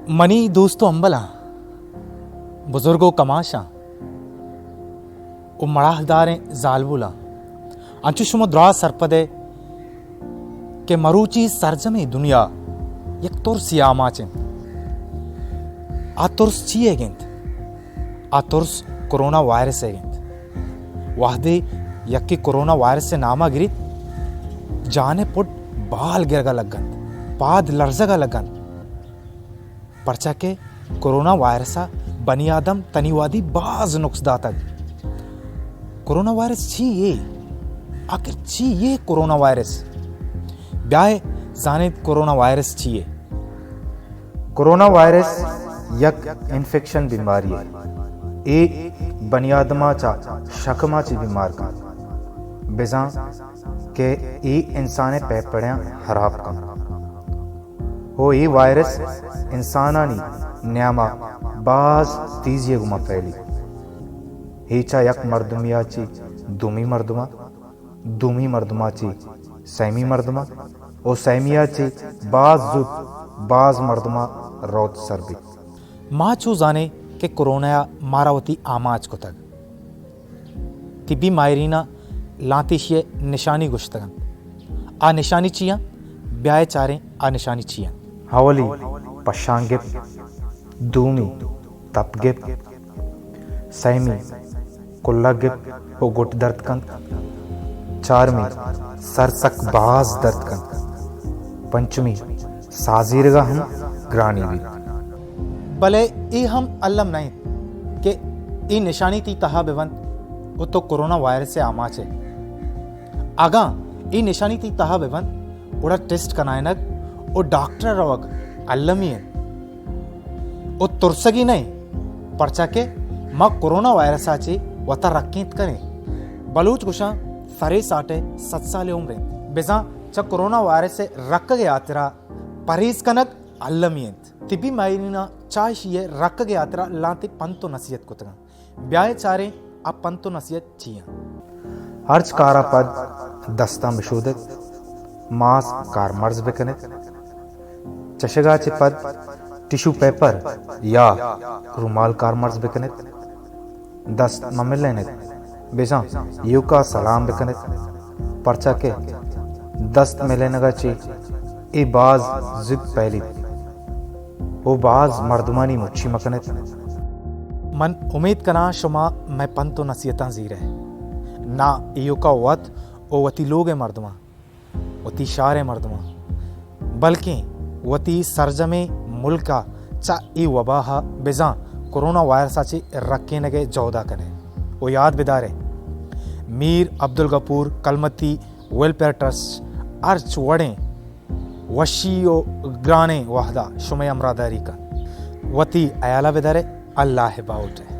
منی دوست و ہمبلاں، بزرگ و کماشاں و مڑاہداریں زالبولاں، انچو شما دراہ سرپد ئے کہ مروچی سرجمیں دنیا یک ترسے آماچ انت۔ آ ترس چی ئیگ انت؟ آ ترس کرونا وائرس ئیگ انت۔ وہدے یکے کرونا وائرس ءِ نام ءَ گریت، جان ءِ پٹ بال گرگ ءَ لگ انت، پاد لرزگ ءَ لگ انت۔ پرچا کہ کرونا وائرس ءَ بنی آدم تنی وہدی باز نقص داتگ۔ کرونا وائرس چی یے؟ آخر چی یے کرونا وائرس؟ بیائے زانیت کرونا وائرس چی یے؟ کرونا وائرس یک انفیکشن بیماری یے۔ اے بنی آدم ءَ چہ شکم ءَ چہ بیمار کنت، بزاں کہ اے انسان ءِ پیپڑیاں ہراب کنت۔ ہو اے وائرس انسانانی نیام ءَ باز تیزی ءِ گوما پھیلی۔ اے چہ یک مردمے ءَ چہ دومی مردم ءَ، دومی مردم ءَ چہ سیمی مردم ءَ، و سیمی ءَ چہ باز زوت باز مردم ءَ روت سر بیت۔ ما چو زانیں کہ کرونا ءَ مارا وتی آماچ کتگ۔ طبی ماہریناں لانتے ایشی ءِ نشانی گوشتگ انت۔ آ نشانی چی انت؟ بیائے چاریں آ نشانی چی انت۔ اولی پشان گپت، دومی تپ گپت، سیمی کلگ گپت و گٹ درد کنت، چارمی سر سک باز درد کنت، پنچمی ساہ زیرگ ءَ ہم گرانی بیت۔ بلے اے ہم الم نہ انت کہ اے نشانی تئی تہا بہ بنت و تو کرونا وائرس ءِ آماچ ئے۔ اگاں اے نشانی تئی تہا بہ بنت، گڑا ٹیسٹ کنائینگ و ڈاکٹر ءَ روگ المی انت۔ و ترسگی نہ انت، پرچا کہ ما کرونا وائرس ءَ چہ وتا رکینت کنیں۔ بلوچ گوشاں، سرے ساٹ ءِ صد سال عمر انت۔ بزاں چہ کرونا وائرس ءِ رکگ ءِ ہاترا پرہیز کنگ المی انت۔ طبی ماہریناں چہ ایشی ءِ رکگ ءِ ہاترا لانتے پنت و نصیحت کتگ انت۔ بیائے چاریں آ پنت و نصیحت چی انت۔ ہرچ کار ءَ پد دستاں بشودت، ماسک کارمرز بکنت، چشگ ءَ چہ پد ٹشو پیپر یا رومال کارمرز بکنت، دست مہ ملینت، بزاں ایوکا سلام بکنت، پرچا کہ دست ملینگ ءَ چہ اے باز زوت پھیلیت و باز مردمانی مچی مکنت۔ من امیت کناں شما مئے پنت و نصیحتاں زیرئے، نہ ایوکا وت و وتی لوگ ءِ مردماں، وتی شہر ءِ مردماں، بلکیں وتی سرجمیں ملک ءَ چہ اے وبا ءَ بزاں کرونا وائرس ءَ چہ رکینگ ءِ جہد ءَ کنئے۔ و یات بدارئے، میر عبدالغفور کلمتی ویلفیئر ٹرسٹ ہرچ وڑیں وشی و گرانیں وہد ءَ شمئے ہمراہداری کنت۔ وتی ہیال ءَ بدارئے، اللہ ءِ باہوٹ ئے۔